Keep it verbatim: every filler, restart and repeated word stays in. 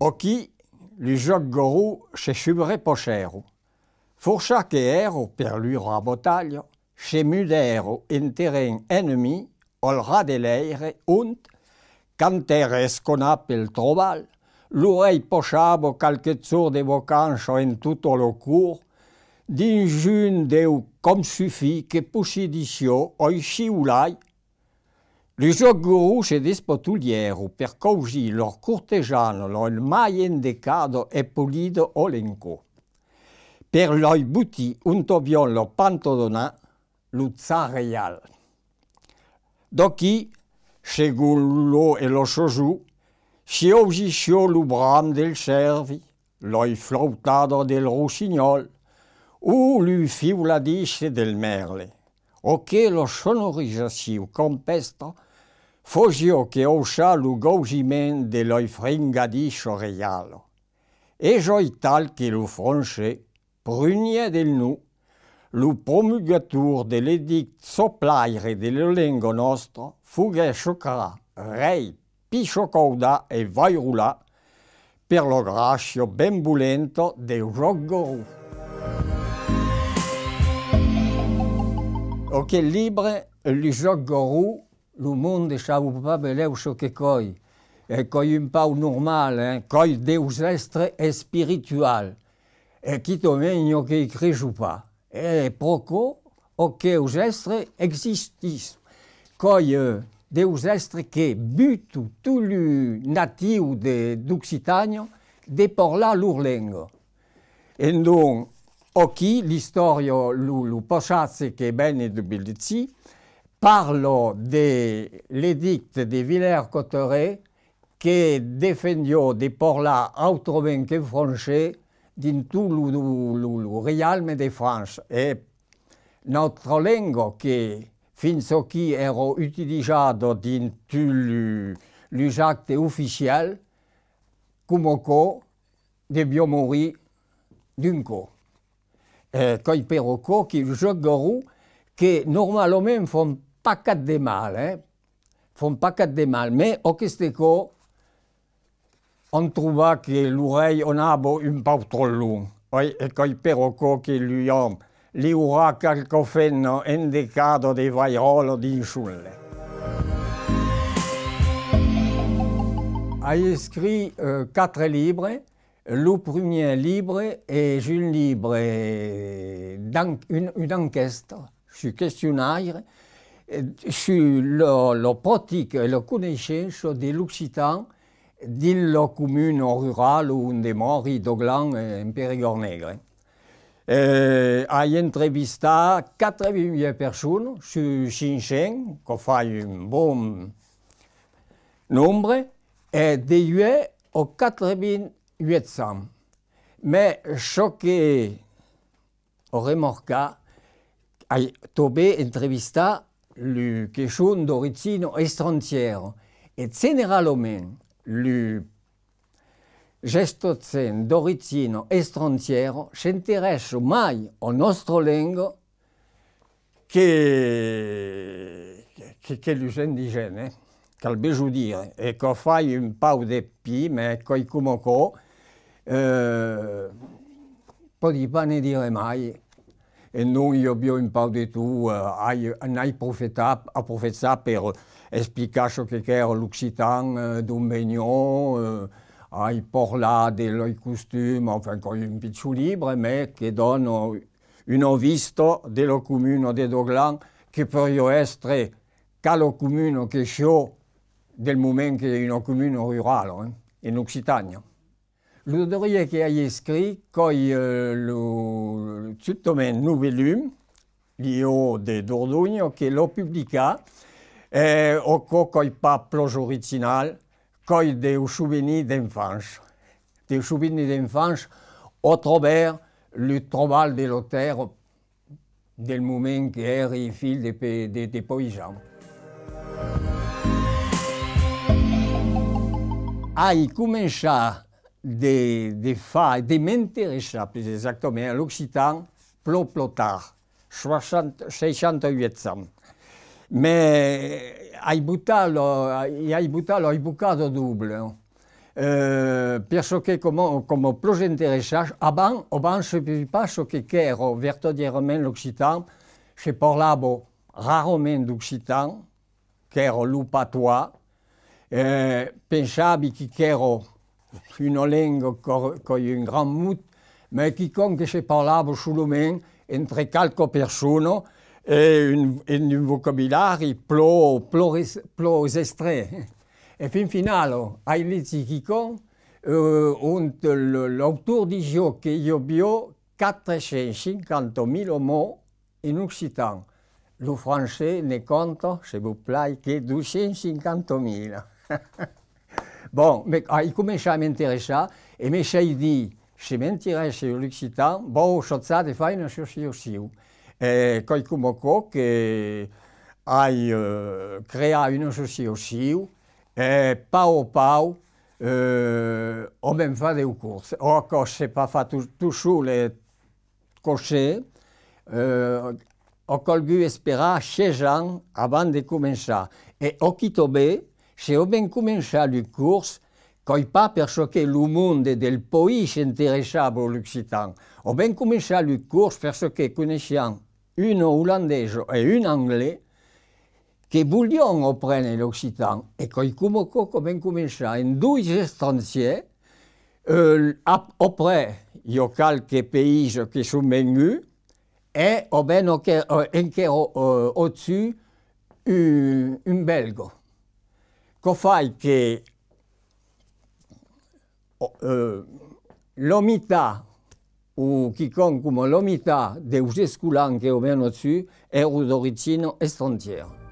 Aquí, lu jocs gorós se subrepausèron. Fòrça que èran per lurar batalha, se mudèron en terren enemic, al ras de l'aire, ont, quand èra esconat pel trabalh, lo rei passava qualques jorns de vacança en tota la cort, dins un deu camp sufís que possedissia aicí o lai. Lu jocs gorós se despatolhèron per causir lor cortesana la mai endecada e polida a l'encòp, per lai botir ont avián la panta d'anar, lo char reial. D'aquí, segon l'ora e la sason, s'i ausissiá lo bram del cèrvi, lai flautada del rossinhòl o lu fiuladisse del mèrle. Aquela sonorizacion campèstra fasiá que auçar lo gausiment de lai fringadissa reiala. Es aital que lo francés, prunièr del nom, lo promulgator de l'edicte chaplaire de la lenga nòstra, foguèt sacrat rei, pissacaudat e vairolat per la gràcia benvolenta deus jocs gorós. Aquel libre, Lu jocs gorós, lo monde sabe pas belèu çò que còi. E còi un pauc normal, eh? Còi deus èstres espirituals. E quitament jo que i creso pas. E pr'aquò, aqueus èstres existís. Còi, eh, deus èstres que buton tot lu natius de, d'Occitània de parlar lor lenga. E donc, aquí, l'istòria, lo, lo passatge que vene de Bellecí, parla de l'edicte de Villers-Cotterêts que defendiá de parlar autrament que francés dins tot lo, lo, lo, lo reialme de França. E nòstra lenga, que fins aquí èra utilizada dins tots lu, lus actes oficials, coma aquò, deviá morir d'un còp. E còi per aquò que lu jocs gorós, que normalament fan pas cap de mal, eh? Fan pas cap de mal, mès aqueste còp, an trobat que lo rei anava un pauc tròp lond. Oi, e còi per aquò que lu an liurat qualque femna endecada de vairòla dins son let. Ai escrit, eh, quatre libres. Lo primièr libre es un libre d'en-, un, una enquèsta sus questionaire, eh, sus la, la practica e la coneissença de l'occitan dins la comuna rurala ont demòri, Doglan, eh, en Perigòrd Negre. Eh, ai entrevistat quatre-vingt-uèch personas sus cinc cents, quò fai un bon nombre, e de uèch a quatre-vingt-uèch ans. Mès çò que remarca, ai tanben entrevistat lu que son d'origina estrangièra, e generalament lu gestotgents d'origina estrangièra s'interèssan mai a nòstra lenga que, que, que lus indigènes, eh? Cal ben zo dire, e quò fai un pauc de pir, mès quòi coma aquò, eh, pòdi pas ne dire mai. E donc, i aviá un pauc de tot, eh, ai, n'ai profitat, aprofitat per explicar çò que qu'èra l'occitan, eh, d'ont veniá, eh, ai parlat de lai costumas, enfin, quòi un pichon libre, mès que dona una vista de la comuna de Doglan, que poriá èstre quala comuna que siá, del moment qu'es una comuna rurala, eh, en Occitània. Lo darrièr que ai escrit, quòi, eh, lo, justament Novellum, Li Òrdes de Dordonha, que l'a publicat, eh, aquò quòi pas plan original, quòi deu sovenir d'enfants. Deu sovenir d'enfants a travèrs lo trabalh de la tèrra del moment que èri filh de pe-, de, de païsan. Ai començat de, de far, de m'interessar pus exactament a l'occitan plan, plan tard, soixante, seissanta-uèch ans. Mès ai botat la, i ai botat la bocada dobla, non? eh, per çò que coma, coma plus interessat, abans, abans se sabiá pas çò que qu'èra vertadièrament l'occitan, se parlava rarament d'occitan, qu'èra lo patois, eh, pensavi que qu'èra una lenga, qu'èra un grand mot, mas quicòm que se parlava solament entre qualquas personas e un, en un vocabulari plus, plus, plus estrech. E fin finala, ai legit quicòm, eh, ont l-, l'autor disiá que i aviá quatre cents cinquanta mila mots en occitan. Lo francés ne compta, se vos plai, que dos cents cinquanta mila. Bon, me, ai començat a m'interessar e me sei dit, se m'interèsse l'occitan, vau assajar de far una associacion. E quò's coma aquò que ai, eh, creat una associacion e, pauc a pauc, eh, o ben fach deu cors. Ò, aquò se pòt pas far tot, tot sol e cossí, eh, a calgut esperar sièis ans abans de començar. E aquí tanben, se o ben començar lo cors, qu'es pas per çò que lo monde del país s'interessava a l'occitan. O ben començar lo cors per çò que coneissiam una olandesa e un anglés que volián aprene l'occitan, e qu'es coma aquò qu'es ben començat, en dos estrangièrs, eh, ap-, après, i a qualques païses que son venguts, e, o ben, o que, eh, enquera, eh, au-dessús, un, un belga. Quò fai que, o, eh, la mitat o quicòm coma la mitat deus escolans que o ben au-dessús èran d'origina estrangièra.